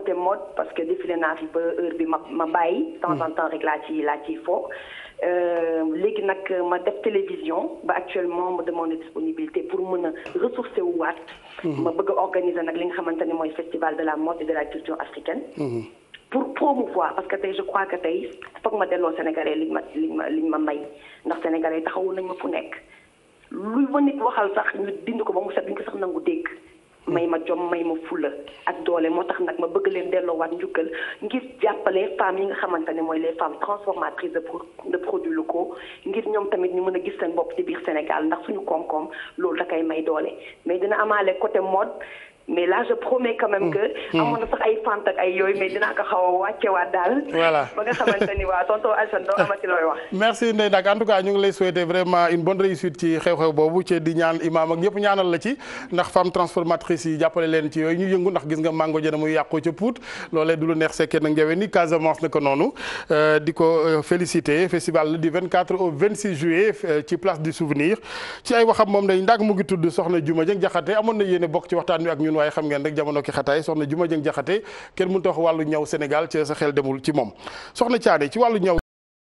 côté mode parce que défilé naa fi ba heure bi ma bàyyi. temps en temps rek laa ciy fo. léegi nag ma def télévision ba actuellement ma demande disponibilité pour mën a ressourcer wu waat. ma bëgg a organiser nag li nga xamante ne mooy festival de la mode et de la culture africaine. pour promouvoir parce que tey je crois que tey foog ma delloo Sénégalais liñ ma may ndax Sénégalais taxawul nañ ma fu nekk. luy ma nit waxal sax ñu dind ko ba mu set duñ ko sax nangu dégg. may ma jom may ma fulla ak doole moo tax nag ma bëgg leen delloowaat njukkal ngir jàppale femmes yi nga xamante ne mooy les femmes transformatrices de produits locaux ngir ñoom tamit ñu mën a gis seen bopp ci biir Sénégal ndax suñu koom-koom loolu da koy may doole mais dina amaale côté mode mais là je promets quand même que amoon na sax ay fant ak ay yooyu mais dinaa ko xaw a wàccewaat daal. voilà ba nga xamante ni waa tonton Alsane doo amati looy wax. merci Ndeye Ndack en tout cas ñu ngi lay souhaiter vraiment une bonne réussite ci xew-xew boobu ci di ñaan imam ak ñëpp ñaanal la ci ndax femme transformatrice yi jàppale leen ci yooyu ñu yëngu ndax gis nga mango jëna muy yàqoo ca Pout loolee du lu neex sekkee nag njawee ni Casamance na ko noonu di ko féliciter festival du 24 au 26 juillet ci place du souvenir ci ay waxam moom Ndeye Ndack mu ngi tudd soxna Juma Jeng Jaxate amoon na yéene bokk ci waxtaan wi ak ñun waaye xam ngeen rek jamono ki xataay soxna Juma Jeng Jaxate kenn mënut a wax wàllu ñaw Sénégal ci sa xel demul ci moom soxna Thiané ci wàllu ñaw